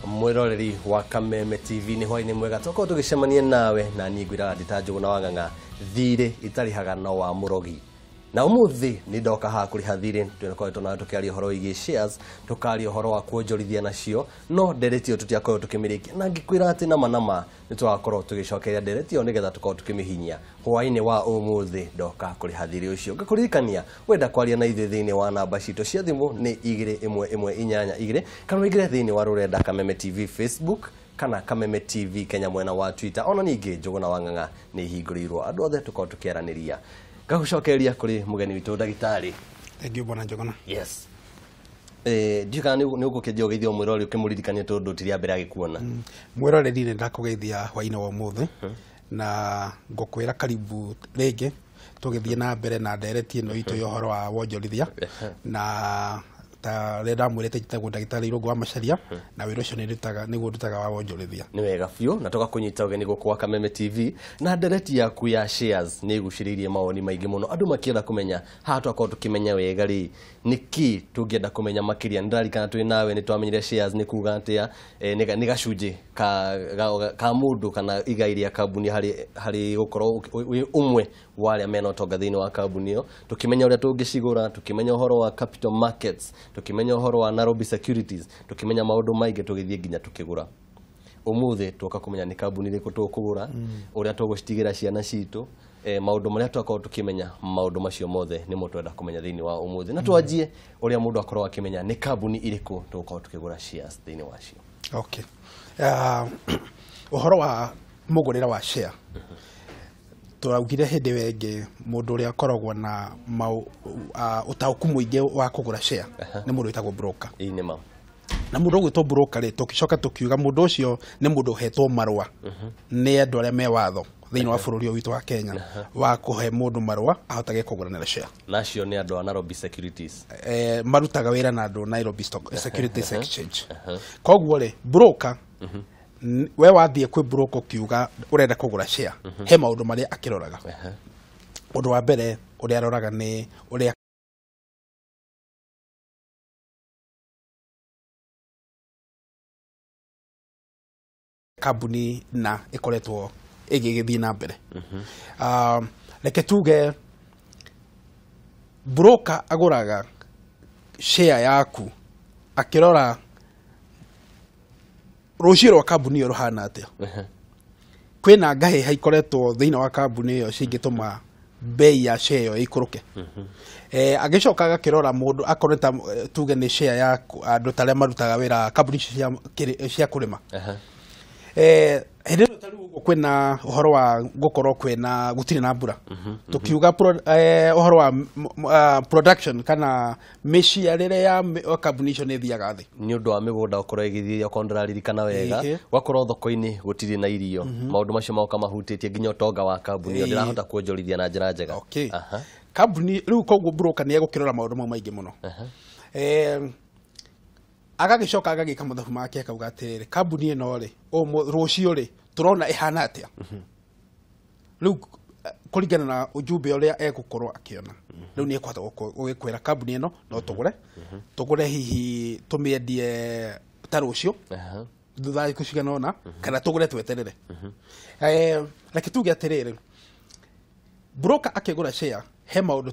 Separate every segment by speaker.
Speaker 1: Mwiroreri wa Kameme TV ni hwaini mwega twakorwo tugicemania nawe na niĩ ngwĩraga ndĩ Njũgũna wa Ng'ang'a thirĩ itarĩhaga no wa mũrogi. Na umuthi ni ndoka haha kũrĩha thirĩ twĩkoretwo nawe tũkĩaria ũhoro wĩgiĩ shares, tũkaria ũhoro wa kuonjorithia nacio, no ndereti ĩyo tũtiakorwo tũkĩmĩrĩkia, na ngĩkwĩra atĩ nama nama nĩ tũgakorwo tũgĩcokeria ndereti ĩyo nĩgetha tũkorwo tũkĩmĩhinyia. Hwainĩ wa ũmũthĩ ndoka kũrĩha thirĩ ũcio. Ngakũririkania wenda kwaria na ithuĩ thĩinĩ wa namba citũ cia thimũ nĩ 21182 kana ũingĩre thĩinĩ wa rũrenda Kameme TV Facebook kana Kameme TV Kenya mwena wa Twitter. Ona ningĩ Njũgũna wa Ng'ang'a nĩ ihingũrĩirwo andũ othe tũkorwo tũkĩaranĩria. Ngagucokeria kũrĩ mũgeni witũ ndagĩtarĩ.
Speaker 2: Thank you bwana Njũgũna.
Speaker 1: Yes. Ndiũĩ kana nĩ ũgũkĩnjia ũgeithio mwĩroreri ũkĩmũririkania tondũ ti rĩa mbere agĩkuona.
Speaker 2: Mwĩroreri nĩ ndakũgeithia hwainĩ wa ũmũthĩ na ngũkwĩra karibu rĩngĩ tũgĩthiĩ na mbere na ndereti ĩno itũ ya ũhoro wa wonjorithia, na ta rĩrĩa ndamwĩrĩte njĩtagwo ndagĩtarĩ Irũngũ wa Macharia na wĩra ũcio nĩguo ndutaga wa wonjorithia.
Speaker 1: Nĩ wega biũ na tũgakũnyita ũgeni gũkũ wa Kameme TV na ndereti yaku ya shares nĩ ĩgucĩrĩirie mawoni maingĩ mũno, andũ makĩenda kũmenya haha twakorwo tũkĩmenya wega rĩ nĩkĩ tũngĩenda kũmenya makĩria. Nĩndaririkana twĩ nawe nĩ twamenyire shares nĩ kuga atĩa, nĩ gacunjĩ ka mũndũ kana igai rĩa kambuni harĩ gũkorwo wĩ ũmwe wa arĩa mena ũtonga thĩinĩ wa kambuni ĩyo, tũkĩmenya ũrĩa tũngĩcigũra, tũkĩmenya ũhoro wa capital markets, tũkĩmenya ũhoro wa Nairobi Securities, tũkĩmenya maũndũ maingĩ tũgĩthiĩ nginya tũkĩgũra. Ũmũthĩ twoka kũmenya nĩ kambuni ĩrĩkũ tũkũgũra, ũrĩa tũgũcitigĩra ciana citũ, maũndũ marĩa twakorwo tũkĩmenya, maũndũ macio mothe nĩmo twenda kũmenya thĩinĩ wa ũmũthĩ. Na twanjie ũrĩa mũndũ akorwo akĩmenya nĩ kambuni ĩrĩkũ tũgũkorwo tũkĩgũra shares thĩinĩ wacio.
Speaker 2: Okay. Ũhoro wa mũgũrĩre wa share tũraugire hĩndĩ ĩyo ĩngĩ mũndũ ũrĩa akoragwo na ũtaũku mũingĩ wa kũgũra share nĩ mũndũ wĩtagwo broker.
Speaker 1: Ĩĩ nĩ ma.
Speaker 2: Na mũndũ ũgwĩtwo broker rĩ, tũgĩcoka tũkiuga mũndũ ũcio nĩ mũndũ ũhetwo marũa nĩ andũ arĩa me watho thĩinĩ wa bũrũri ũyũ witũ wa Kenya wa kũhe mũndũ marũa ahotage kũgũranĩra share.
Speaker 1: Nacio nĩ andũ a Nairobi Securities.
Speaker 2: Marutaga wĩra na andũ Nairobi Securities Exchange. Koguo rĩ, broker we wathiĩ kwĩ broker ũkiuga ũrenda kũgũra share, he maũndũ marĩa akĩroraga. Ũndũ wa mbere ũrĩa aroraga nĩ ũrĩa kambuni na ĩkoretwo ĩgĩgĩthiĩ na mbere. Reke tuge broker agũraga share yaku akĩrora rũciũ rwa kambuni ĩyo rũhana atĩa. Kwĩna ngahĩha ikoretwo thĩinĩ wa kambuni ĩyo cingĩtũma bei ya share ĩyo ĩikũrũke. Agĩcoka agakĩrora mũndũ akorwo ta tuge nĩ share ya andũ ta arĩa marutaga wĩra kambuni icio cia kũrĩma. Hĩndĩ ĩno ta rĩu ũguo kwĩna ũhoro wa gũkorwo kwĩna gũtirĩ na mbura, tũkiuga ũhoro wa production kana mĩciarĩre ya kambuni icio nĩ ĩthiaga thĩ
Speaker 1: nĩ ũndũ wa mĩgũnda gũkorwo ĩgĩthiĩ, okorwo ndĩraririkana wega, gwakorwo thoko-inĩ gũtirĩ na irio, maũndũ macio moka mahutĩtie nginya ũtonga wa kambuni ĩyo ndĩrahota kuonjorithia na njĩra njega.
Speaker 2: Kambuni rĩu koguo broker nĩ egũkĩrora maũndũ mau maingĩ mũno. Agagĩcoka agagĩka mathabu make akauga atĩrĩrĩ, kambuni ĩno rĩ rũciũ rĩ tũrona ĩhana atĩa. Rĩu kũringana na ujumbe ũrĩa egũkorwo akĩona, rĩu nĩ ekũhota gũgĩkwĩra kambuni ĩno no tũgũre, tũgũre hihi tũmĩendie ta rũciũ thutha wa thikũ cigana ũna, kana tũgũre tweterere. Reke tuge atĩrĩrĩ, broker akĩgũra share he maũndũ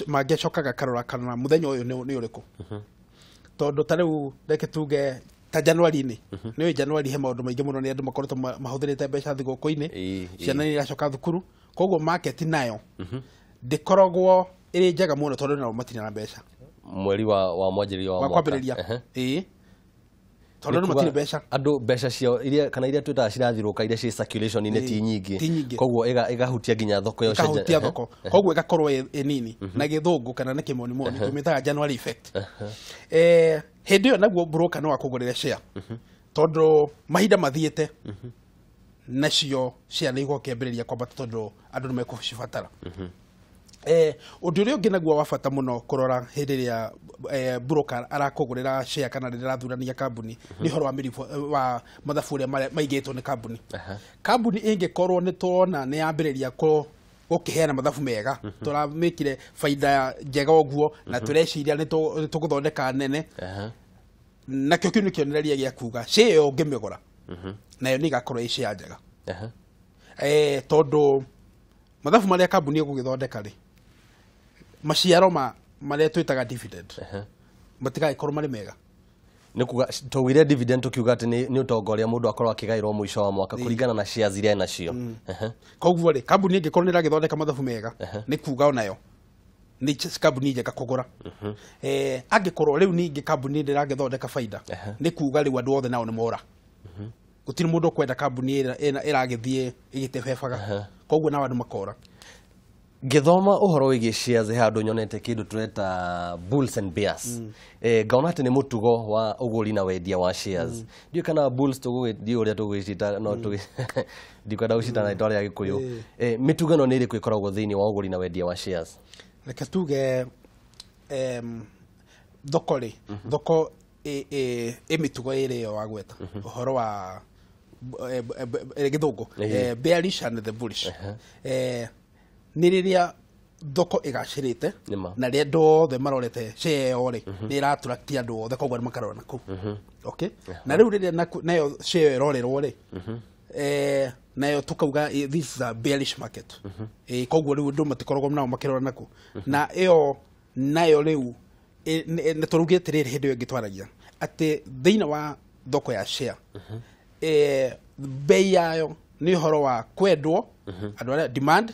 Speaker 2: mangĩ acokaga akarora kana mũthenya ũyũ nĩ ũrĩkũ. Tondũ ta rĩu reke tuge ta Januari-inĩ, nĩ Januari he maũndũ maingĩ mũno nĩ andũ makoretwo mahũthĩrĩte mbeca thigũkũ-inĩ, ciana nĩ iracoka thukuru, koguo market nayo ndĩkoragwo ĩrĩ njega mũno tondũ nao matirĩ na mbeca.
Speaker 1: Mweri wa mwanjĩrĩrio wa
Speaker 2: mwaka. Kwambĩrĩria. Ĩĩ. Tondũ andũ matirĩ mbeca.
Speaker 1: Andũ mbeca ciao iria kana iria twĩtaga cirathirũka iria ciĩ circulation-inĩ ti nyingĩ. Koguo ĩgahutia nginya thoko ĩyo.
Speaker 2: Ĩkahutia thoko. Koguo ĩgakorwo ĩ nini na gĩthũngũ kana nĩ kĩmonimoni tũmĩtaga January effect. Hĩndĩ ĩyo naguo broker no akũgũrĩre share tondũ mahinda mathiĩte nacio share nĩ igũkĩambĩrĩria kwambata tondũ andũ nĩ mekũcibatara. Ũndũ ũrĩa ũngĩ naguo wa bata mũno kũrora hĩndĩ ĩrĩa broker arakũgũrĩra share kana rĩrĩa arathurania kambuni nĩ ũhoro wa mĩribo wa mathabu ũrĩa maigĩtwo nĩ kambuni. Kambuni ĩngĩkorwo nĩ tuona nĩ yambĩrĩria gũkĩheana mathabu mega, tũramĩkire baida njega ũguo na tũreciria nĩ tũgũthondeka nene, Nakĩo kĩu nĩ kĩonereria gĩa kuga share ĩyo ũngĩmĩgũra nayo nĩ ĩgakorwo ĩ share njega. Tondũ mathabu marĩa kambuni ĩgũgĩthondeka rĩ, maciaro ma marĩa twĩtaga dividend matigagĩkorwo marĩ mega.
Speaker 1: Nĩ kuga twaugire dividend tukiuga atĩ nĩ ũtonga ũrĩa mũndũ akorwo akĩgaĩrwo mũico wa mwaka kũringana na shares iria enacio.
Speaker 2: Koguo rĩ, kambuni ĩngĩkorwo nĩ ĩragĩthondeka mathabu mega, nĩ kuga onayo nĩ kambuni njega kũgũra. Angĩkorwo rĩu ningĩ kambuni ndĩragĩthondeka baida, nĩ kuga rĩu andũ othe nao nĩ mora. Gũtirĩ mũndũ ũkwenda kambuni ĩragĩthiĩ ĩgĩtebebaga, koguo nao andũ makora.
Speaker 1: Ngĩthoma ũhoro wĩgiĩ shares he handũ nyonete kĩndũ tũreta bulls and bears. Ngaona atĩ nĩ mũtugo wa ũgũri na wendia wa shares. Ndiũĩ kana bulls tũgũgĩthiĩ ũrĩa tũgũgĩcita, no ndikwenda gũcita na rĩtwa rĩa Gĩkũyũ. Mĩtugo ĩno nĩ ĩrĩkũ ĩkoragwo thĩinĩ wa ũgũri na wendia wa shares?
Speaker 2: Reke tuge thoko rĩ, thoko ĩ mĩtugo ĩrĩ ĩyo wagweta ũhoro wa gĩthũngũ, bearish and the bullish. Nĩ rĩrĩa thoko ĩgacĩrĩte na rĩrĩa andũ othe marorete share ĩyo rĩ, nĩ ĩrattract andũ othe, koguo andũ makarora nakũu. Okay, na rĩu rĩrĩa nayo share ĩyo ĩrorerwo rĩ, nayo tukauga this is a bearish market. Koguo rĩu andũ matikoragwo nao makĩrora nakũu. Na ĩyo nayo rĩu nĩ tũraugĩte rĩrĩ hĩndĩ ĩyo ĩngĩ twaragia atĩ thĩinĩ wa thoko ya share, bei yayo nĩ ũhoro wa kwendwo, andũ arĩa demand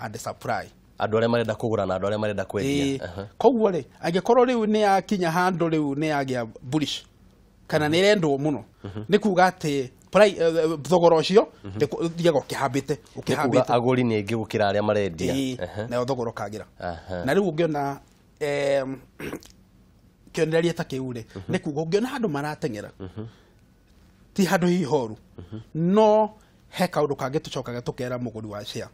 Speaker 2: and supply,
Speaker 1: andũ arĩa marenda kũgũra na andũ arĩa marenda kwendia.
Speaker 2: Koguo rĩ, angĩkorwo rĩu nĩ yakinya handũ rĩu nĩ yagĩa bullish kana nĩ ĩrendwo mũno, nĩ kuga atĩ thogora ũcio ũthiaga ũkĩhambĩte,
Speaker 1: ũkĩhambĩte. Agũri nĩ aingĩ gũkĩra arĩa marendia,
Speaker 2: nayo thogora ũkagĩra. Na rĩu ũngĩona kĩonereria ta kĩu rĩ, nĩ kuga ũngĩona handũ marateng'era ti handũ hihi horu, no he kaũndũ kangĩ tũcokaga tũkera mũgũri wa share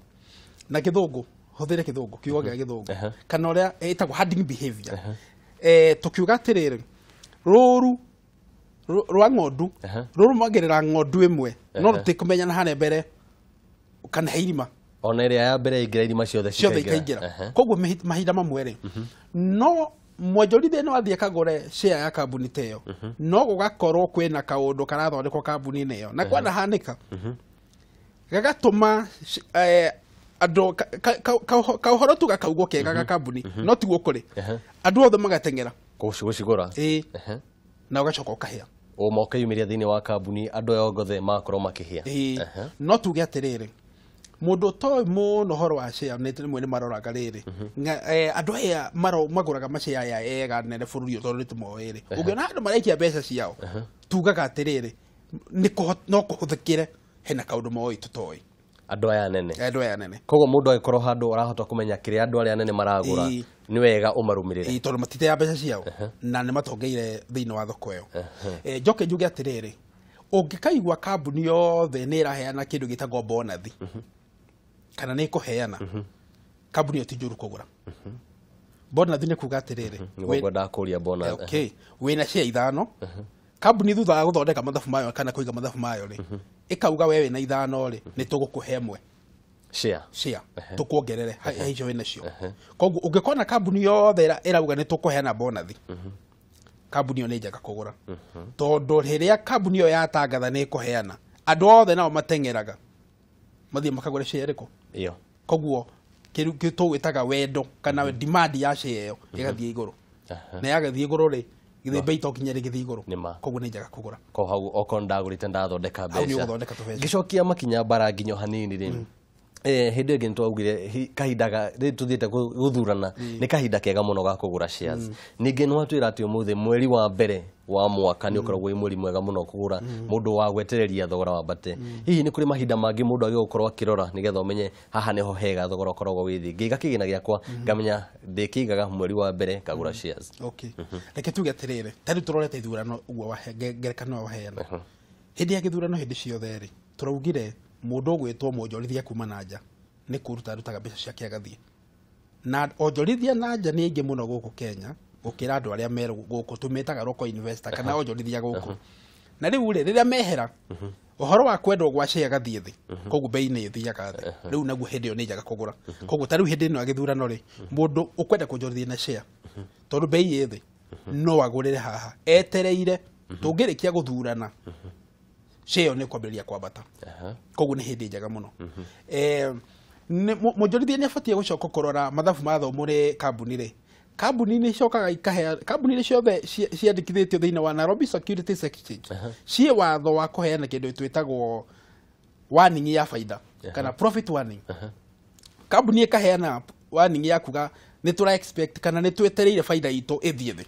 Speaker 2: na gĩthũngũ, hũthĩre gĩthũngũ, kiugo gĩa gĩthũngũ kana ũrĩa ĩtagwo herding behavior. Tũkiuga atĩrĩrĩ, rũru rwa ng'ondu rũrũmagĩrĩra ng'ondu ĩmwe, no rũtikũmenyana harĩa mbere kana he irima,
Speaker 1: ona ĩrĩa ya mbere ĩingĩra irima ciothe
Speaker 2: cikaingĩra. Koguo mahinda mamwe rĩ, no mwonjorithia no athiĩ akagũre share ya kambuni ta ĩyo, no gũgakorwo kwĩna kaũndũ karathondekwo kambuni-inĩ ĩyo, na kwanahanĩka gagatũma andũ kaũhoro tu gakaugwo kega ga kambuni, no tiguo kũrĩ, andũ othe magateng'era
Speaker 1: gũcigũra,
Speaker 2: na ũgacoka ũkahĩa,
Speaker 1: ũma ũkeyumĩria thĩinĩ wa kambuni, andũ aya othe magakorwo makĩhĩa.
Speaker 2: No tuge atĩrĩrĩ, mũndũ ũtoĩ mũno ũhoro wa share nĩ rĩmwe nĩ maroraga rĩrĩ, andũ aya magũraga mashare aya ega nene bũrũri ũyũ tondũ nĩ tũmoĩ rĩ, ũngĩona andũ maraikia mbeca ciao, tugaga atĩrĩrĩ, no kũhũthĩkĩre hena kaũndũ moĩ tũtoĩ
Speaker 1: andũ aya nene,
Speaker 2: andũ aya nene.
Speaker 1: Koguo mũndũ angĩkorwo handũ arahota kũmenya kĩrĩa andũ arĩa anene maragũra, nĩ wega ũmarũmĩrĩre,
Speaker 2: tondũ matiteaga mbeca ciao na nĩ matongeire thĩinĩ wa thoko ĩyo. Njoke njuge atĩrĩrĩ, ũngĩkaigua kambuni yothe nĩ ĩraheana kĩndũ gĩtagwo bonathi kana nĩ ĩkũheana, kambuni ĩyo ti njũru kũgũra. Bonathi nĩ kuga atĩrĩrĩ,
Speaker 1: nĩguo ngwendaga kũũria bonathi.
Speaker 2: Okay, wĩna share 5, kambuni thutha wa gũthondeka mathabu mayo kana kũiga mathabu mayo rĩ, ĩkauga we wĩna 5 rĩ, nĩ tũgũkũhe ĩmwe share tũkuongerere he icio wĩna cio. Koguo ũngĩkona kambuni yothe ĩrauga nĩ tũkũheana bonathi, kambuni ĩyo nĩ njega kũgũra, tondũ rĩrĩa kambuni ĩyo yatangatha nĩ ĩkũheana, andũ othe nao mateng'eraga mathiĩ makagũre share ĩrĩkũ
Speaker 1: ĩyo.
Speaker 2: Koguo kĩu tũgwĩtaga wendo kana demand ya share ĩyo ĩgathiĩ igũrũ, na yagathiĩ igũrũ rĩ, githĩ bei to kinya rĩgĩthiĩ igũrũ. Koguo nĩ njega kũgũra.
Speaker 1: Koguo hau okorwo ndagũrĩte ndathondeka mbeca, ngĩcokia makinya mbara nginyo hanini rĩ, hĩndĩ ĩngĩ nĩtwaugire kahinda rĩrĩ tũthiĩte gũthurana nĩ kahinda kega mũno ga kũgũra shares. Ningĩ nĩwatwĩra atĩ ũmũthĩ mweri wa mbere wa mwaka nĩ ũkoragwo wĩ mweri mwega mũno kũgũra, mũndũ wa gwetereria thogora wambate. Hihi nĩ kũrĩ mahinda mangĩ mũndũ agĩrĩirwo gũkorwo akĩrora nĩgetha ũmenye haha nĩho hega thogora ũkoragwo wĩ thĩ? Ngĩiga kĩgĩna gĩakwa ngamenya ndĩkĩigaga mweri wa mbere ngagũra shares.
Speaker 2: Okay, reke tuge atĩrĩrĩ, ta rĩu tũrorete ithurano ũguo ngerekano waheana, hĩndĩ ya gĩthurano hĩndĩ ciothe rĩ, tũraugire mũndũ ũgwĩtwo mwonjorithia kuma na nja nĩ kũruta arutaga mbeca ciake agathiĩ, na onjorithia na nja nĩ aingĩ mũno gũkũ Kenya gũkĩra andũ arĩa me gũkũ tũmĩtaga local investor kana onjorithia gũkũ. Na rĩu rĩ, rĩrĩa mehera ũhoro wa kwendwo gwa share gathiĩ thĩ, koguo bei nĩ ĩthiaga thĩ. Rĩu naguo hĩndĩ ĩyo nĩ njega kũgũra. Koguo ta rĩu hĩndĩ ĩno ya gĩthurano rĩ, mũndũ ũkwenda kũnjorithia na share tondũ bei ĩ thĩ, no agũrĩre haha etereire Tũngĩrĩkia gũthurana share nĩ kwambĩrĩria kwambata. Koguo nĩ hĩndĩ njega mũno. Mũnjorithia nĩ abatiĩ gũcoka kũrora mathabu mathomwo nĩ kambuni rĩ. Kambuni nĩ icokaga ikahea kambuni ciothe ciandĩkithĩtio thĩinĩ wa Nairobi Securities Exchange ciĩ watho wa kũheana kĩndũ twĩtagwo warning ya baida kana profit warning. Kambuni ĩkaheana warning ya kuga nĩ tũra expect kana nĩ twetereire baida itũ ĩthiĩ thĩ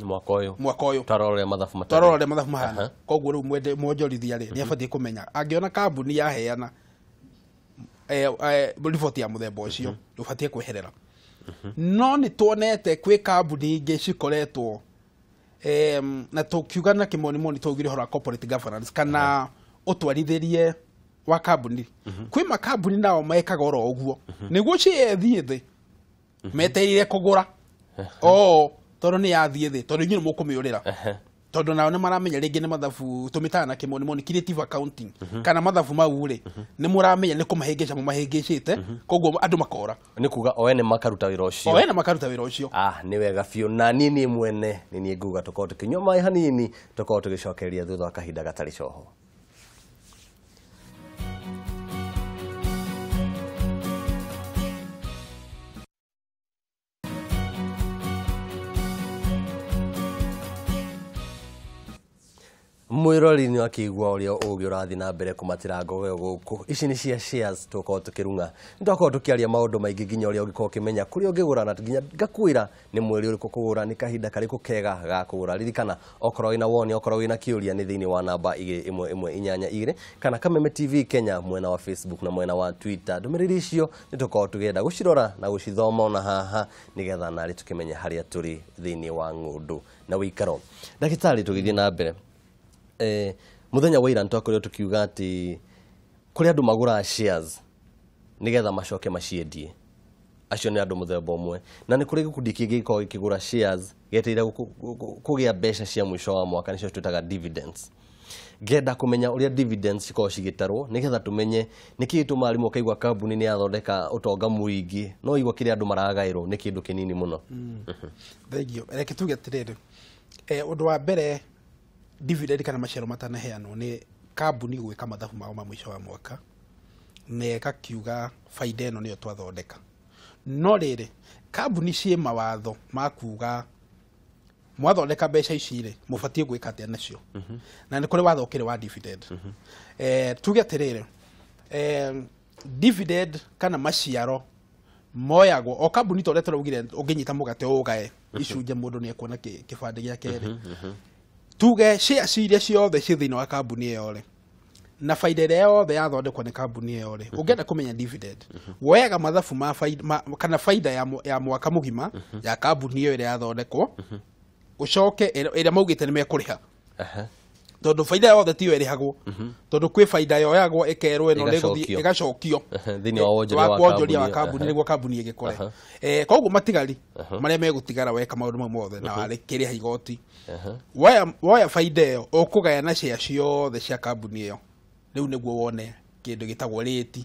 Speaker 1: mwaka ũyũ,
Speaker 2: mwaka ũyũ
Speaker 1: twarora ũrĩa mathabu matariĩ,
Speaker 2: twarora ũrĩa mathabu mahana. Koguo rĩu mwende mwonjorithia rĩ nĩ abatiĩ kũmenya angĩona kambuni yaheana riboti ya mũthemba ũcio ndũbatiĩ kweherera. No nĩ tuonete kwĩ kambuni ingĩ cikoretwo na tũkiuga na kĩmonimoni twaugire ũhoro wa corporate governance kana ũtwarithĩrie wa kambuni. Kwĩ makambuni nao mekaga oro ũguo nĩguo ciethiĩ thĩ metereire kũgũra o tondũ nĩ yathiĩ thĩ tondũ inyuĩ nĩ mũkũmĩũrĩra tondũ nao nĩ maramenya rĩngĩ nĩ mathabu tũmĩtaga na kĩmonimoni creative accounting kana mathabu mau rĩ nĩ mũramenya nĩ kũmahĩngĩca mũmahĩngĩcĩte koguo andũ makora.
Speaker 1: Nĩ kuga o ene makaruta wĩra ũcio,
Speaker 2: o ene makaruta wĩra ũcio.
Speaker 1: Nĩ wega biũ. Na niĩ niĩ mwene nĩ niĩ nguga tũkorwo tũkĩnyua maĩ hanini tũkorwo tũgĩcokereria thutha wa kahinda gatarĩ coho. Mwirori ni akigua uria ugi urathi na mbere kumatira ngogoyo guku. Ici ni cia shares tukorwo tukirunga. Nitwakorwo tukiaria maundu maingi nginya uria ungikorwo ukimenya kuria ungigura na nginya ngakwira ni mweri uriku kugura ni kahinda kariku kega ga kugura. Ririkana okorwo wina woni okorwo wina kiuria ni thiini wa namba 21182 kana Kameme TV Kenya mwena wa Facebook na mwena wa Twitter. Ndumiriri icio nitukorwo tugienda gucirora na gucithoma ona haha nigetha nari tukimenya haria turi thiini wa ng'undu na wikaro. Ndagitari tugithie na mbere. Muthenya wa ira nitwakorirwo tukiuga ati kuri andu maguraga shares nigetha macoke maciendie. Acio ni andu muthemba umwe na ni kuri gikundi kingi gikoragwo gikigura shares gietereire kugia mbeca cia mwisho wa mwaka nicio twitaga dividends. Ngenda kumenya uria dividends cikoragwo cigitarwo nigetha tumenye niki gitumaga rimwe ukaigua kambuni ni yathondeka utonga muingi no igua kiria andu maragairwo ni kindu kinini muno.
Speaker 2: Thank you. Reke tuge atiriri, undu wa mbere dividend kana maciaro matanaheanwo ni kambuni gwika mathabu mao ma mwisho wa mwaka na ĩkakiuga baida ĩno nĩyo twathondeka. No rĩrĩ kambuni ciĩ mawatho ma kuga mwathondeka mbeca ici rĩ mũbatiĩ gwĩka atĩa nacio. Na nĩ kũrĩ watho ũkĩrĩ wa dividend. Tuge atĩrĩrĩ, dividend kana maciaro moyagwo o kambuni ta ũrĩa tũraugire ũngĩnyita mũgate ũgae icunjĩ mũndũ nĩ ekuona kĩbandĩ gĩake rĩ. Tuge shares iria ciothe ciĩ thĩinĩ wa kambuni ĩyo rĩ na baida ĩrĩa yothe yathondekwo nĩ kambuni ĩyo rĩ ũngĩenda kũmenya dividend woyaga mathabu ma baida kana baida ya mwaka mũgima ya kambuni ĩyo ĩrĩa yathondekwo ũcoke ĩrĩa maugĩte nĩ mekũrĩha tondũ baida yothe tiyo ĩrĩhagwo tondũ kwĩ baida yoyagwo ĩkerwo ĩno nĩ ĩgacokio
Speaker 1: thĩinĩ wa wonjoria
Speaker 2: wa kambuni nĩguo kambuni ĩgĩkore. Koguo matigari marĩa megũtigara weka maũndũ mau mothe na warĩkĩrĩha igoti woya baida ĩyo ũkũgayana share ciothe cia kambuni ĩyo rĩu nĩguo wone kĩndũ gĩtagwo rĩti.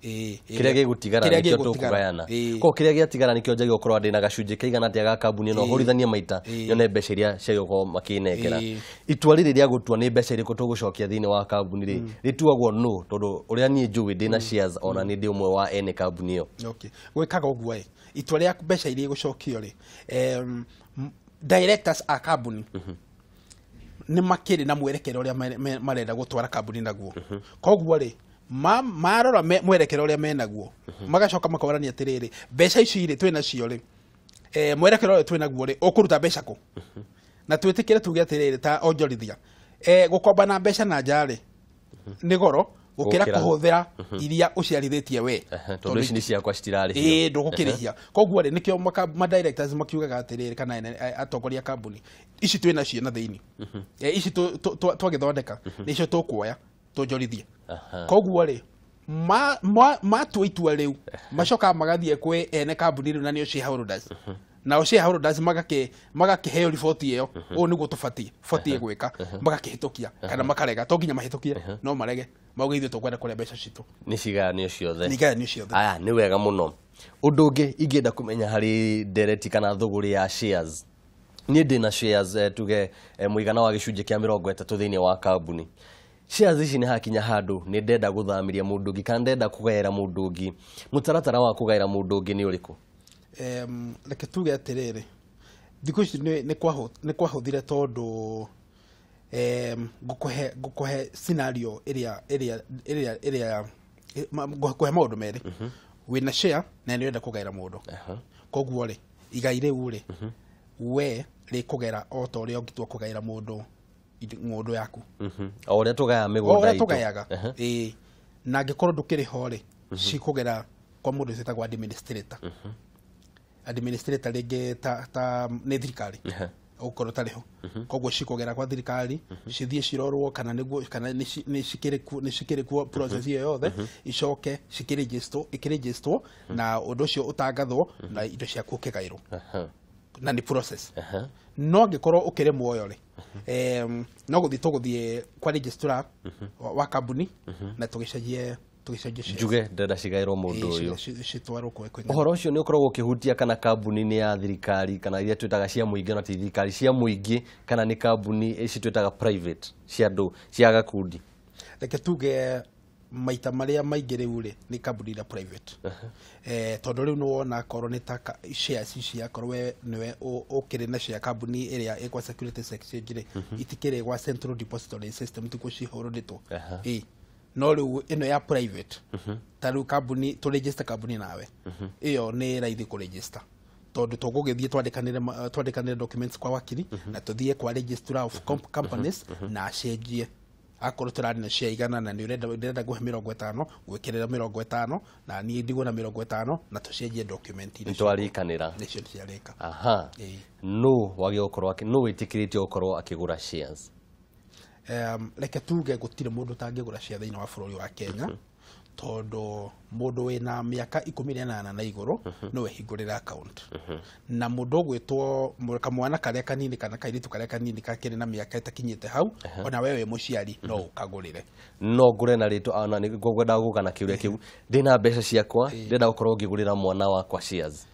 Speaker 1: Kĩrĩa gĩgũtigara nĩkĩo tũkũgayana. Koguo kĩrĩa gĩatigara nĩkĩo njagĩrĩirwo gũkorwo ndĩna gacunjĩ kaigana atĩa ga kambuni ĩno hũrithanie maita nyone mbeca iria ciagĩrĩirwo gũkorwo makĩnengera. Itua rĩrĩ rĩa gũtua nĩ mbeca irĩkũ tũgũcokia thĩinĩ wa kambuni rĩ rĩtuagwo nũ tondũ ũrĩa niĩ njũĩ ndĩna shares ona nĩ ndĩ ũmwe wa ene kambuni ĩyo.
Speaker 2: Okay. Gwĩkaga ũguo ĩ itua rĩa mbeca iria igũcokio rĩ directors a kambuni nĩ makĩrĩ na mwerekero ũrĩa marenda gũtwara kambuni naguo. Koguo rĩ marora mwerekero ũrĩa menaguo magacoka makorania atĩrĩrĩ mbeca ici rĩ twĩnacio rĩ mwerekero ũrĩa twĩnaguo rĩ ũkũruta mbeca kũ na twĩtĩkĩre tuge atĩrĩrĩ ta onjorithia gũkomba na mbeca na nja rĩ nĩ goro gũkĩra kũhũthĩra iria ũciarithĩtie we
Speaker 1: tondũ ici nĩ ciakwa citirarĩhio.
Speaker 2: Ndũgũkĩrĩhia. Koguo rĩ nĩkĩo ma directors makiugaga atĩrĩrĩ kana atongoria a kambuni ici twĩnacio na thĩinĩ ici twagĩthondeka nĩcio tũkuoya tũnjorithie. Koguo rĩ matua itua rĩu macokaga magathiĩ kwĩ ene kambuni rĩu na nĩo shareholders. Nao shareholders magakĩheo riboti ĩyo ũũ nĩguo tũbatiĩ gwĩka magakĩhĩtũkia kana makarega. To nginya mahĩtũkie no marege mauge ithuĩ tũkwenda kũrĩa mbeca citũ
Speaker 1: nĩ cigayanio ciothe.
Speaker 2: Nĩ igayanio ciothe.
Speaker 1: Aya nĩ wega mũno. Ũndũ ũngĩ ingĩenda kũmenya harĩ ndereti kana thũgũrĩ ya shares Niĩ ndĩna shares, tuge mũigana wa gĩcunjĩ kĩa 30 thĩinĩ wa kambuni. Shares ici nĩ hakinya handũ nĩ ndenda gũthamĩria mũndũ ũngĩ kana ndenda kũgaĩra mũndũ ũngĩ, mũtaratara wa kũgaĩra mũndũ ũngĩ nĩ ũrĩkũ?
Speaker 2: Reke tuge atĩrĩrĩ, thikũ ici nĩ kwahũthire tondũ ngũkũhe scenario ĩrĩa ĩrĩa ĩrĩa ĩrĩa ngũkũhe maũndũ merĩ. Wĩna share na nĩ ũrenda kũgaĩra mũndũ. Koguo rĩ, igai rĩu rĩ, we rĩkũgera o ta ũrĩa ũngĩtua kũgaĩra mũndũ ng'ũndũ yaku.
Speaker 1: O ũrĩa tũgayaga mĩgũnda
Speaker 2: o ũrĩa
Speaker 1: itũ.
Speaker 2: Tũgayaga. Ĩĩ, na angĩkorwo ndũkĩrĩ ho rĩ, cikũgera kwa mũndũ wĩtagwo administrator. Administrator rĩngĩ ta nĩ thirikari ũgũkorwo ũtarĩ ho, koguo cikũgera kwa thirikari, cithiĩ cirorwo kana nĩguo kana nĩ cikĩrĩ kuo, nĩ cikĩrĩ kuo, process ĩyo yothe icoke cikĩregisterwo, ikĩregisterwo na ũndũ ũcio ũtangathwo na indo ciaku ũkĩgaĩrwo. Na nĩ process. No angĩkorwo ũkĩrĩ muoyo rĩ, no gũthiĩ tũgũthiĩ kwa registrar wa kambuni na tũgĩcenjie shares.
Speaker 1: Njuge ndĩrenda cigaĩrwo mũndũ
Speaker 2: Ĩĩ,
Speaker 1: ũyũ.
Speaker 2: Citwarwo kwĩ
Speaker 1: Ũhoro ũcio nĩ ũkoragwo ũkĩhutia kana kambuni nĩ ya thirikari kana iria twĩtaga cia mũingĩ, na ti thirikari, cia mũingĩ, kana nĩ kambuni ici twĩtaga private, cia andũ, cia gakundi?
Speaker 2: Reke tuge maita marĩa maingĩ rĩu rĩ, nĩ kambuni iria private, tondũ rĩu nĩ wona akorwo nĩ ta shares ici, akorwo we nĩwe ũkĩrĩ na share kambuni ĩrĩa ĩ kwa Securities Exchange rĩ, itikĩrĩ gwa Central Depository System, tikuo cihũrũrĩtwo. Ĩ no rĩu ĩno ya private, ta rĩu kambuni tũ register kambuni nawe, ĩyo nĩ raithi kũ register tondũ tũgũgĩthiĩ twandĩkanĩre documents kwa wakiri na tũthiĩ kwa registrar of companies na acenjie. Akorwo tũrarĩ na share 100 na nĩ ũrenda, ndĩrenda ngũhe 50, gwĩkĩrĩra 50 na niĩ ndigwo na 50 na tũcenjie document iria
Speaker 1: Nĩ twarĩkanĩra.
Speaker 2: Nĩcio ciarĩka. Ĩĩ.
Speaker 1: Nũ wagĩrĩirwo gũkorwo nũ wĩtĩkĩrĩtio gũkorwo akĩgũra shares?
Speaker 2: Reke tuge gũtirĩ mũndũ ũtangĩgũra share thĩinĩ wa bũrũri wa Kenya, tondũ mũndũ wĩna mĩaka 18 na igũrũ no ehingũrĩre account, na mũndũ ũgwĩtwo kamwana karĩa kanini kana kairĩtu karĩa kanini kakĩrĩ na mĩaka ĩtakinyĩte hau, ona we wĩ mũciari no ũkagũrĩre.
Speaker 1: No ngũre na rĩtwa ona nĩ ngwendaga gũka na kĩũria kĩu. Ndĩna mbeca ciakwa, ndĩrenda gũkorwo ngĩgũrĩra mwana wakwa shares,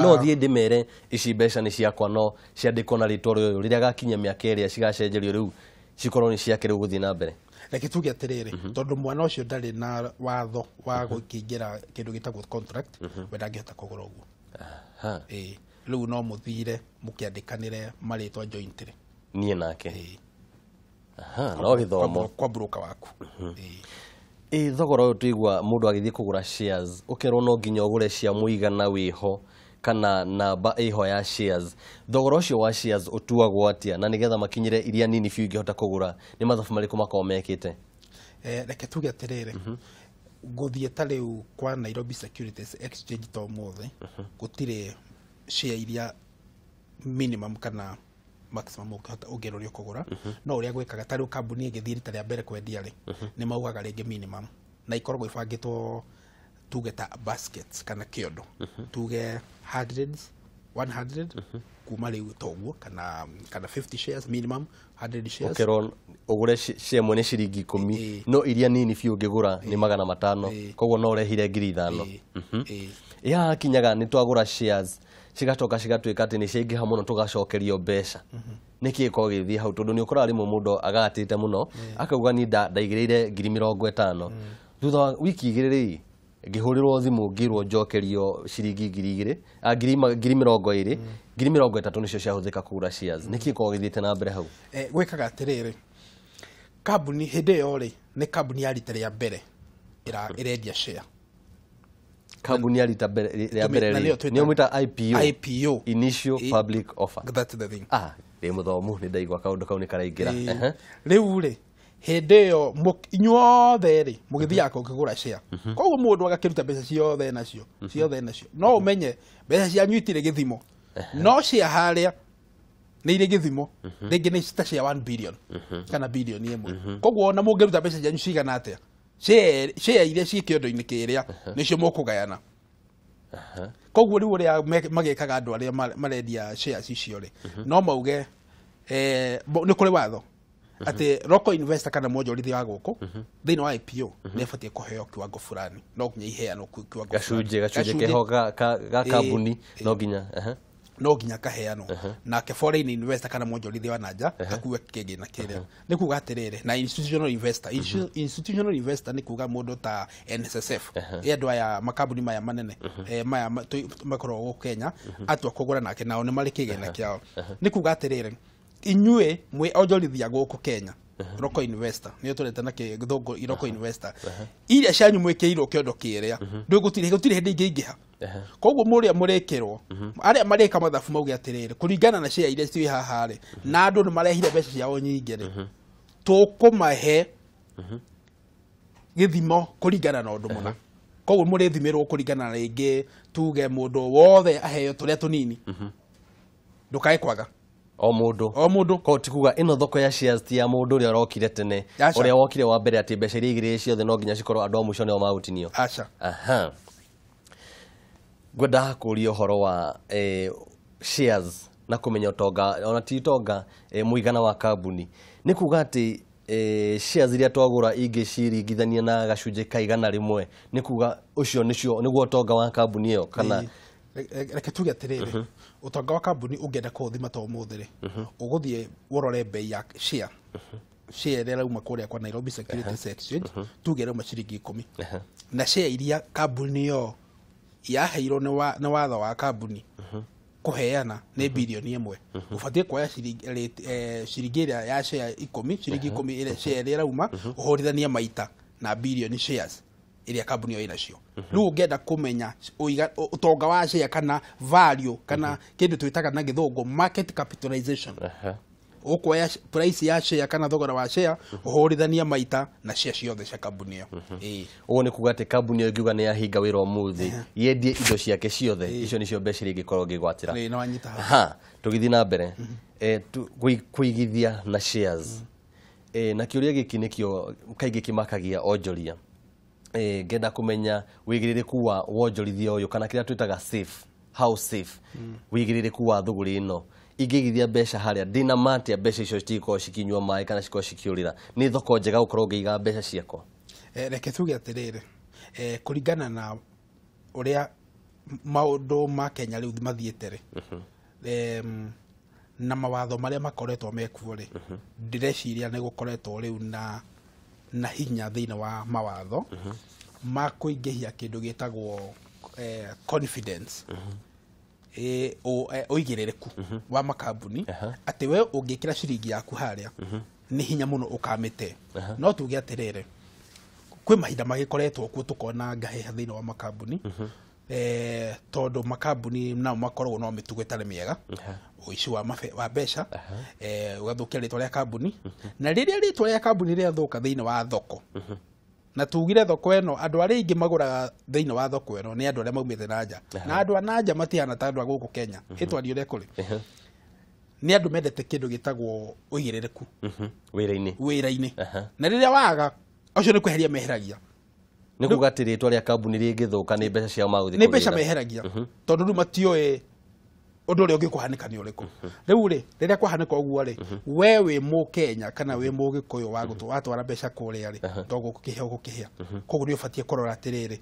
Speaker 1: no thiĩ ndĩmere ici mbeca nĩ ciakwa no ciandĩkwo na rĩtwa rĩũyũ, rĩrĩa gakinya mĩaka ĩrĩa cigacenjerio rĩu cikorwo nĩ ciake rĩu gũthiĩ na mbere?
Speaker 2: Reke tuge atĩrĩrĩ, tondũ mwana ũcio ndarĩ na watho wa gũkĩingĩra kĩndũ gĩtagwo contract, we ndangĩhota kũgũra ũguo. Ĩĩ, rĩu no mũthire mũkĩandĩkanĩre marĩtwa jointly.
Speaker 1: Niĩ nake?
Speaker 2: Ĩĩ.
Speaker 1: Aha, no gĩthomo.
Speaker 2: Kwa broker waku. Ĩĩ.
Speaker 1: Ĩ thogora ũyũ tũigua mũndũ agĩthiĩ kũgũra shares ũkerwo no nginya ũgũre cia mũigana wĩho kana namba ĩho ya shares, thogora ũcio wa shares ũtuagwo atĩa, na nĩgetha makinyĩre iria nini biũ ingĩhota kũgũra nĩ mathabu marĩkũ makoragwo mekĩte?
Speaker 2: Reke tuge atĩrĩrĩ, gũthiĩ ta rĩu kwa Nairobi Securities Exchange ta ũmũthĩ, gũtirĩ share iria minimum kana maximum ũngĩhota ũngĩrorio kũgũra. No ũrĩa gwĩkaga, ta rĩu kambuni ĩngĩthiĩ rita rĩa mbere kwendia rĩ, nĩ maugaga rĩngĩ minimum, na ikoragwo ibangĩtwo tuge ta baskets kana kĩondo, tuge hundreds, 100 kuma rĩu toguo, kana 50 shares minimum, 100 shares.
Speaker 1: Ũkerwo ũgũre share ĩmwe nĩ ciringi 10, no iria nini biũ ũngĩgũra nĩ 500. Koguo no ũrehire 5,000.
Speaker 2: Ĩĩ.
Speaker 1: Ĩ haha kinyaga nĩ twagũra shares cigacoka cigatuĩka atĩ nĩ ciaingĩha mũno tũgacokerio mbeca, nĩ kĩ gĩkoragwo gĩgĩthiĩ hau? Tondũ nĩ ũkoraga rĩmwe mũndũ agatĩte mũno akauga niĩ ndaigĩrĩire 50,000, thutha wa wiki 2 rĩ, ngĩhũrĩrwo thimũ ngĩrwo njokerio ciringi 2,000, 20,000, 30,000 nĩcio ciahũthĩka kũgũra shares. Nĩ kĩ gĩkoragwo gĩthiĩte na mbere hau?
Speaker 2: Gwĩkaga atĩrĩrĩ, kambuni hĩndĩ ĩyo rĩ, nĩ kambuni ya rita rĩa mbere ĩrendia share.
Speaker 1: Kambuni ya rita rĩa mbere
Speaker 2: Na
Speaker 1: rĩ,
Speaker 2: nĩyo twĩtaga
Speaker 1: nĩyo mwĩtaga IPO?
Speaker 2: IPO.
Speaker 1: Initial public offer.
Speaker 2: That's the thing.
Speaker 1: Ah, ndĩ mũthomu, nĩ ndaigua kaũndũ kau nĩ karaingĩra.
Speaker 2: Rĩu rĩ, hĩndĩ ĩyo inyuothe rĩ, mũgĩthiaga kũgũra share, koguo mũndũ agakĩruta mbeca ciothe nacio, ciothe nacio, no ũmenye mbeca cianyu itirĩ gĩthimo, no share harĩa nĩ irĩ gĩthimo, rĩngĩ nĩ ta share 1 billion kana bilioni 1. Koguo ona mũngĩruta mbeca cianyu cigana atĩa, share iria ciĩ kĩondo-inĩ kĩrĩa nĩcio mũkũgayana. Koguo rĩu ũrĩa magĩkaga andũ arĩa marendia shares icio rĩ, no mauge nĩ kũrĩ watho atĩ local investor kana mwonjorithia wa gũkũ thĩinĩ wa IPO nĩ abatiĩ kũheo kiwango fulani, no nginya iheanwo kiwango fulani.
Speaker 1: Gacunjĩ keho ga kambuni no nginya.
Speaker 2: No nginya kaheanwo nake foreign investor kana mwonjorithia wa nanja akue kĩgĩna kĩrĩa. Nĩ kuga atĩrĩrĩ, na institutional investor, institutional investor nĩ kuga mũndũ ta NSSF, ĩ andũ aya makambuni maya manene, maya makoragwo gũkũ Kenya, atua kũgũra nake nao nĩ marĩ kĩgĩna kĩao. Nĩ kuga atĩrĩrĩ, inyuĩ mwĩ onjorithia gũkũ Kenya, local investor nĩyo tũreta na gĩthũngũ local investor, iria cianyu mwĩkĩirwo kĩondo kĩrĩa ndũgũtirĩ gũtirĩ hĩndĩ ingĩingĩha. Koguo mũrĩa mũrĩkĩrwo arĩa marĩka mathabu mauge atĩrĩrĩ, kũringana na share iria ciĩ haha rĩ, na andũ nĩ marehire mbeca ciao nyingĩ rĩ, tũkũmahe gĩthimo kũringana na ũndũ mũna. Koguo mũrĩthimĩrwo kũringana na rĩngĩ tuge mũndũ wothe aheo tũrĩa tũnini, ndũkae kwaga.
Speaker 1: O mũndũ.
Speaker 2: O mũndũ.
Speaker 1: Ko ti kuga ĩno thoko ya shares ti ya mũndũ ũrĩa ũrokire tene,
Speaker 2: Aca.
Speaker 1: ũrĩa wokire wa mbere, atĩ mbeca iria igĩrĩ ciothe no nginya cikorwo andũ a mũico nĩo magũtinio.
Speaker 2: Aca.
Speaker 1: Aha. Ngwenda kũria ũhoro wa shares na kũmenya ũtonga, ona ti ũtonga, mũigana wa kambuni. Nĩ kuga atĩ shares iria twagũra ingĩciringithania na gacunjĩ ka 100, nĩ kuga ũcio nĩcio nĩguo ũtonga wa kambuni ĩyo kana?
Speaker 2: Ĩĩ. Reke tuge atĩrĩrĩ, ũtonga wa kambuni ũngĩenda kũũthima ta ũmũthĩ rĩ, ũgũthiĩ ũrore bei ya share ĩrĩa ĩrauma kũrĩa kwa Nairobi Securities Exchange, tuge ĩrauma ciringi 10, na share iria kambuni ĩyo yaheirwo nĩ watho wa kambuni kũheana nĩ birioni 1, ũbatiĩ kuoya ciringi ĩrĩa ya share 10, ciringi 10 ĩrĩa share ĩrĩa ĩrauma, ũhũrithanie maita na birioni shares ĩrĩa kambuni ĩyo ĩnacio. Rĩu ũngĩenda kũmenya ũtonga wa share kana value kana kĩndũ twĩtaga na gĩthũngũ market capitalization, ũkuoya price ya share kana thogora wa share, ũhũrithanie maita na share ciothe cia kambuni ĩyo. Ĩĩ.
Speaker 1: Ũguo nĩ kuga atĩ kambuni ĩyo ĩngiuga nĩ yahinga wĩra ũmũthĩ, yendie indo ciake ciothe, icio nĩcio mbeca iria ingĩkorwo ngĩgwatĩra.
Speaker 2: Ĩĩ, nĩ wanyita hau.
Speaker 1: Aha, tũgĩthiĩ na mbere, kũigithia na shares, na kĩũria gĩkĩ nĩkĩo kaingĩ kĩmakagia onjoria. Ngenda kũmenya wĩigĩrĩrĩku wa wonjorithia ũyũ kana kĩrĩa twĩtaga safe, how safe wĩigĩrĩrĩku wa thũgũrĩ ĩno. Ingĩigithia mbeca harĩa ndĩna ma atĩa mbeca icio citikorwo cikinyua maĩ kana cikorwo cikĩũrĩra? Nĩ thoko njega gũkorwo ngĩiga mbeca ciakwa?
Speaker 2: Reke tuge atĩrĩrĩ, kũringana na ũrĩa maũndũ ma Kenya rĩu mathiĩte rĩ, na mawatho marĩa makoretwo mekuo rĩ, ndĩreciria nĩ gũkoretwo rĩu na hinya thĩinĩ wa mawatho ma kũingĩhia kĩndũ gĩtagwo confidence, ũigĩrĩrĩku wa makambuni, atĩ we ũngĩkĩra ciringi yaku harĩa nĩ hinya mũno ũkamĩte. No tuge atĩrĩrĩ, kwĩ mahinda magĩkoretwo kuo tũkona ngahĩha thĩinĩ wa makambuni, tondũ makambuni nao makoragwo no mĩtugo ĩtarĩ mĩega, ũici wa mbeca, ũgathũkia rĩtwa rĩa kambuni. Na rĩrĩa rĩtwa rĩa kambuni rĩathũka thĩinĩ wa thoko, na tugire thoko ĩno andũ arĩa aingĩ magũraga thĩinĩ wa thoko ĩno nĩ andũ arĩa maumĩte na nja, na andũ a na nja matihana ta andũ a gũkũ Kenya, ĩtwarie ũrĩa kũrĩ, nĩ andũ mendete kĩndũ gĩtagwo ũigĩrĩrĩku
Speaker 1: Wĩra-inĩ.
Speaker 2: Wĩra-inĩ. Na rĩrĩa waga acio nĩ kweheria meheragia.
Speaker 1: Nĩ kuga atĩ rĩtwa rĩa kambuni rĩngĩthũka nĩ mbeca ciao magũthiĩ
Speaker 2: Nĩ mbeca
Speaker 1: kũgĩra.
Speaker 2: meheragia, tondũ rĩu matiũĩ ũndũ ũrĩa ũngĩkũhanĩka nĩ ũrĩkũ. Rĩu rĩ, rĩrĩa kwahanĩka ũguo rĩ, we wĩ mũkenya kana wĩ mũgĩkũyũ wa watwara mbeca kũrĩa rĩ, to gũkĩhĩa ũgũkĩhĩa. Koguo nĩ ũbatiĩ kũrora atĩrĩrĩ,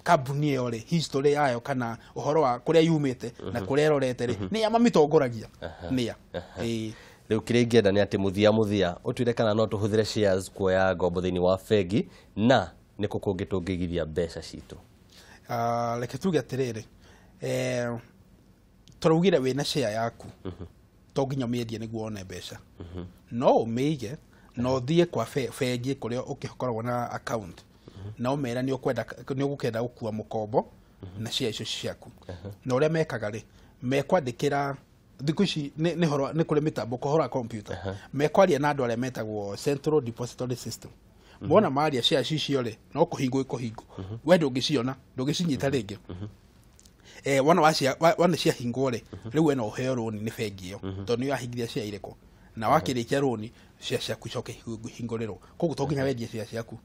Speaker 2: kambuni ĩyo rĩ, history yayo kana ũhoro wa kũrĩa yumĩte na kũrĩa ĩrorete rĩ, nĩa mamĩtongoragia, nĩa. Ĩĩ.
Speaker 1: Rĩu kĩrĩa ingĩenda nĩ atĩ mũthia mũthia ũtwĩre kana no tũhũthĩre shares kuoya ngombo thĩinĩ wa bengi, na nĩ kũ kũngĩ tũngĩigithia mbeca citũ?
Speaker 2: Ah, reke tuge atĩrĩrĩ, tũraugire wĩna share yaku to nginya ũmĩendie nĩguo wone mbeca. No ũmĩige na ũthiĩ kwa bengi kũrĩa ũkĩkoragwo na account, na ũmere nĩ ũkwenda, nĩ ũgũkenda gũkua mũkombo na share icio ciaku. Na ũrĩa mekaga rĩ, mekwandĩkĩra thikũ ici nĩ kũrĩ mĩtambo kũhora computer, mekwaria na andũ arĩa metagwo Central Depository System. Mona maria shares icio rĩ, no kũhingwo ikũhingwo, we ndũngĩciona, ndũngĩcinyita rĩngĩ. Wona wona ciahingwo rĩ, rĩu we no ũheo rũni nĩ bengi ĩyo, tondũ nĩ wahingithia share irĩkũ, na wakĩrĩkia rũni share ciaku icoke ihingũrĩrwo. Koguo to nginya wendie share ciaku,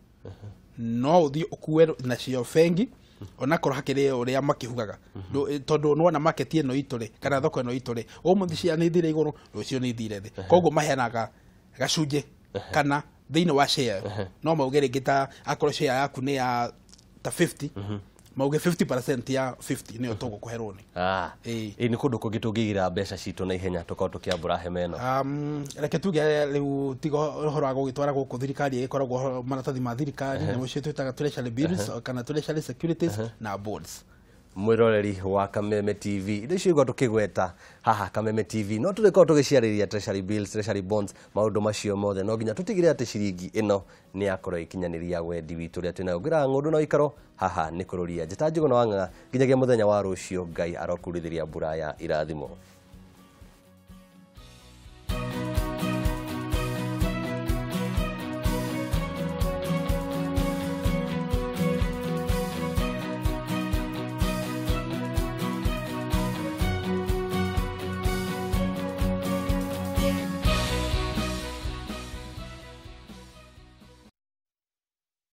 Speaker 2: no ũthiĩ ũkue nacio bengi, onakorwo hakĩrĩ ũrĩa makĩhugaga. Tondũ nĩwona market ĩno itũ rĩ, kana thoko ĩno itũ rĩ, ũmũthĩ cia nĩ ithire igũrũ, rũciũ nĩ ithire thĩ. Koguo maheanaga gacunjĩ kana thĩinĩ wa share, no mauge rĩngĩ ta akorwo share yaku nĩ ya ta 50. Mauge 50% ya 50 nĩyo tũgũkũhe rũni. Ĩĩ.
Speaker 1: Ĩ nĩ kũndũ kũngĩ tũngĩigĩra mbeca citũ na ihenya tũkorwo tũkĩambũra hema ĩno?
Speaker 2: Reke tuge rĩu tiga ũhoro wa gũgĩtwara gũkũ thirikari, ĩgĩkoragwo maratathi ma thirikari, nĩmo cio twĩtaga treasury bills kana treasury securities na bonds.
Speaker 1: Mwiroreri wa Kameme TV, indo icio igwa tukigweta haha Kameme TV no tũrĩkorwo tũgĩciarĩria treasury bills, treasury bonds, maũndũ macio mothe no nginya tũtigĩrĩre atĩ ciringi ĩno nĩ yakorwo ĩkinyanĩria wendi witũ ũrĩa twĩnayo. Ngwĩraga ng'ũndũ na ũikaro haha nĩ kũrũria njĩta Njũgũna wa Ng'ang'a nginyagia mũthenya wa rũciũ. Ngai arokurithĩria mbura ya irathimo.